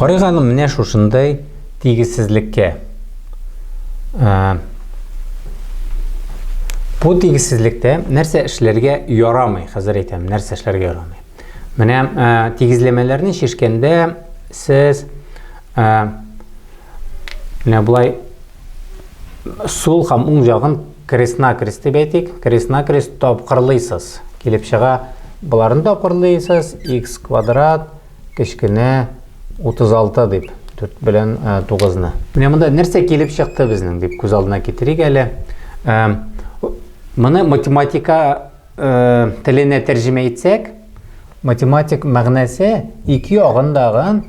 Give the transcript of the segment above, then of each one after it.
Карыйк әле менә шушындай тигезсезлеккә. Бу тигезсезлектә нәрсә эшләргә ярамый? Хәзер әйтәм, нәрсә эшләргә ярамый. Менә тигезләмәләрне чишкәндә сез менә болай сул һәм уң ягын крест-накрест дип әйтик, крест-накрест тапкырлыйсыз. Килеп чыга, боларны тапкырлыйсыз, x квадрат кечкенә 36 дип, 4 белән 9-ны. Менә монда нәрсә килеп чыкты безнең дип күз алдына китерик әле. Моны математика теленә тәрҗемә итсәк, математик мәгънәсе ике ягындагы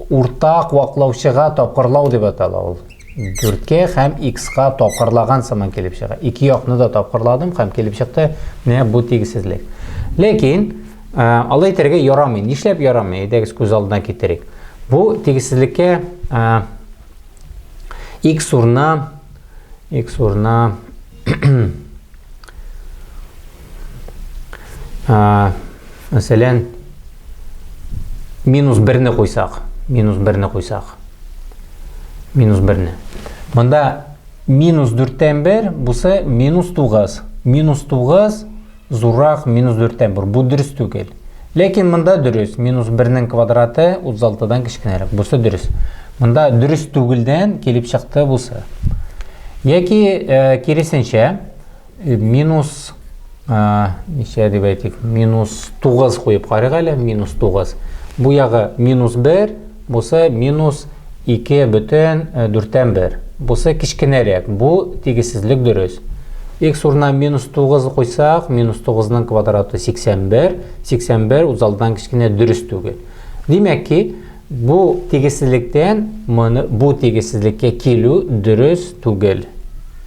уртак ваклаучыга тапкырлау дип атала ул. 4-кә һәм x-ка тапкырлаган сыман килеп чыга. Ике якны да тапкырладым һәм килеп чыкты менә бу тигезсезлек. Ләкин алай итәргә ярамый. Нишләп ярамый? Әйдәгез күз алдына китерик. Бу тигезсезлеккә x урынына x урынына мәсәлән, минус берне куйсак, минус берне куйсак, минус берне. Монда минус дүрттән бер, бусы минус тугыз. Минус тугыз зуррак минус дүрттән бер. Бу дөрес түгел. Ләкин монда дөрес. Минус бернең квадраты 36-дан кечкенәрәк. Бусы дөрес. Монда дөрес түгелдән килеп чыкты бусы. Яки э, киресенчә, э, минус э, ничә дип әйтик, минус 9 куеп карыйк әле, минус 9. Бу ягы минус 1, бусы минус 2 бөтен дүрттән 1. Бусы кечкенәрәк, бу тигезсезлек дөрес. X урынына минус 9 куйсак, минус 9-ның квадраты 81, 81 36-дан кечкенә дөрес түгел. Димәк ки, бу тигезсезлектән моны бу тигезсезлеккә килү дөрес түгел.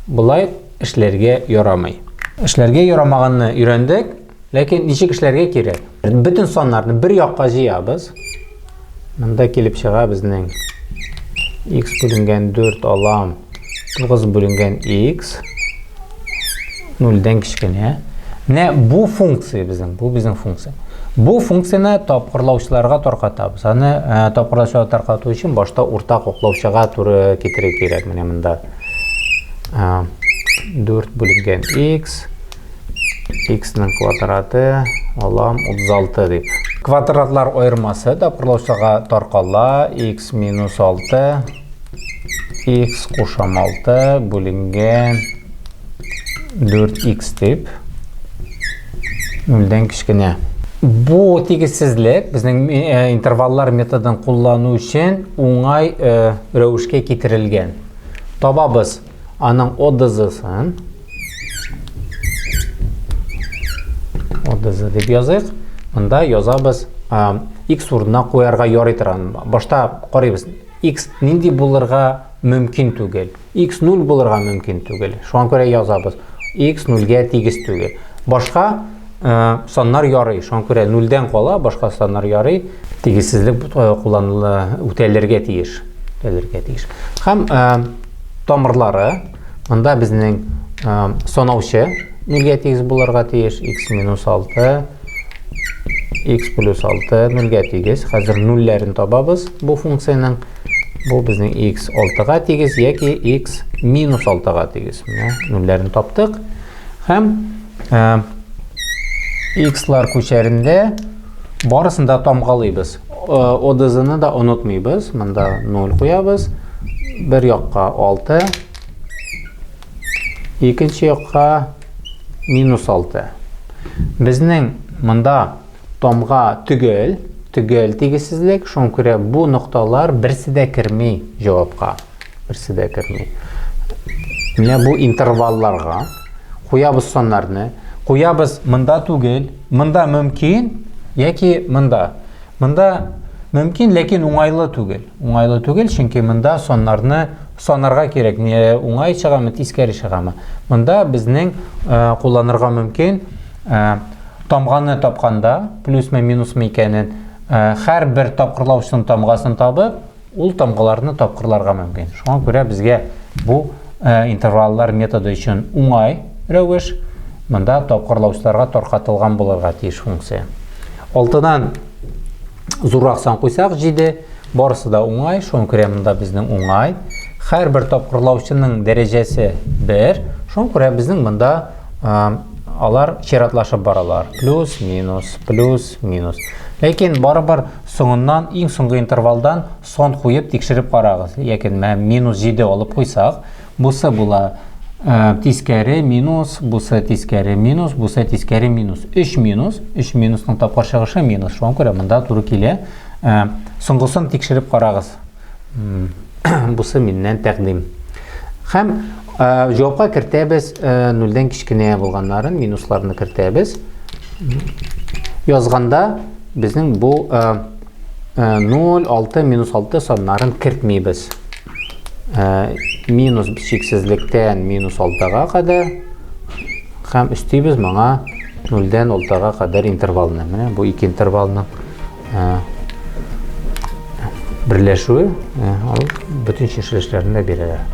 Болай эшләргә ярамый. Эшләргә ярамаганны өйрәндек, ләкин ничек эшләргә кирәк? Бөтен саннарны бер якка җыябыз. Монда килеп чыга безнең x бүленгән 4 алам 9 бүленгән x нульдән кечкенә. Менә бу функция безнең, бу безнең функция. Бу функцияне тапкырлаучыларга таркатабыз. Аны э, тапкырлаучыларга таркату өчен башта уртак оклаучыга туры китерергә кирәк. Менә монда 4 э, бүленгән x x-ның квадраты алам 36 дип. Квадратлар аермасы тапкырлаучыга таркала x минус 6 x кушам 6 бүленгән 4x дип нульдән кечкенә. Бу тигезсезлек безнең э, интерваллар методын куллану өчен уңай э, рәвешкә китерелгән. Табабыз аның ОДЗ-сын. ОДЗ дип языйк. Монда язабыз x урынына куярга ярый торган. Башта карыйбыз. X нинди булырга мөмкин түгел. X 0 булырга мөмкин түгел. Шуңа күрә язабыз. X 0-гә тигез түгел. Башка э, саннар ярый. Шуңа күрә 0-дән кала башка саннар ярый. Тигезсезлек э, кулланыла үтәлергә тиеш. Үтәлергә тиеш. Һәм э, тамырлары монда безнең э, санаучы 0-гә тигез булырга тиеш. X минус 6 x плюс 6 нульгә тигез. Хәзер нульләрен табабыз бу функциянең. Бу безнең x 6-га тигез яки x минус 6-га тигез. Менә нульләрен таптык. Һәм э, x-лар күчәрендә барысын да тамгалыйбыз. Э, ОДЗ-ны да онытмыйбыз. Монда 0 куябыз. Бер якка 6, икенче якка минус 6. Безнең монда тамга төгәл, төгәл тигезсезлек, шуңа күрә бу нокталар берсе дә керми җавапка. Берсе дә керми. Менә бу интервалларга куябыз саннарны. Куябыз монда түгел, монда мөмкин яки монда. Монда мөмкин, ләкин уңайлы түгел. Уңайлы түгел, чөнки монда саннарны санарга кирәк. Не уңай чыгамы, тискәре чыгамы. Монда безнең э, кулланырга мөмкин э, тамганы тапканда, плюсмы, минусмы икәнен, э, һәрбер тапкырлаучының тамгасын табып, ул тамгаларны тапкырларга мөмкин. Шуңа күрә безгә бу э, интерваллар методы өчен уңай рәвеш. Монда тапкырлаучыларга таркатылган булырга тиеш функция. Алтыдан зуррак сан куйсак, 7. Барысы да уңай, шуңа күрә монда безнең уңай. Һәрбер тапкырлаучының дәрәҗәсе 1, шуңа күрә безнең монда алар чиратлашып баралар. Плюс, минус, плюс, минус. Ләкин барыбер соңыннан, иң соңгы интервалдан сон куеп тикшереп карагыз. Яки менә минус 7 алып куйсак, бусы була тискәре минус, бусы тискәре минус, бусы тискәре минус. 3 минус, 3 минусның тапкыр чыгышы минус. Шуңа күрә монда туры килә. Соңгысын тикшереп карагыз. Бусы миннән тәкъдим. Һәм җавапка кертәбез нульдән кечкенә булганнарын, минусларны кертәбез. Язганда безнең бу 0, 6, минус 6 саннарын кертмибез. Минус чиксезлектән минус 6-га кадәр һәм өстибез моңа 0-дән 6-га кадәр интервалны. Менә бу ике интервалның берләшүе, ул бөтен чишелешләрне дә бирәләр.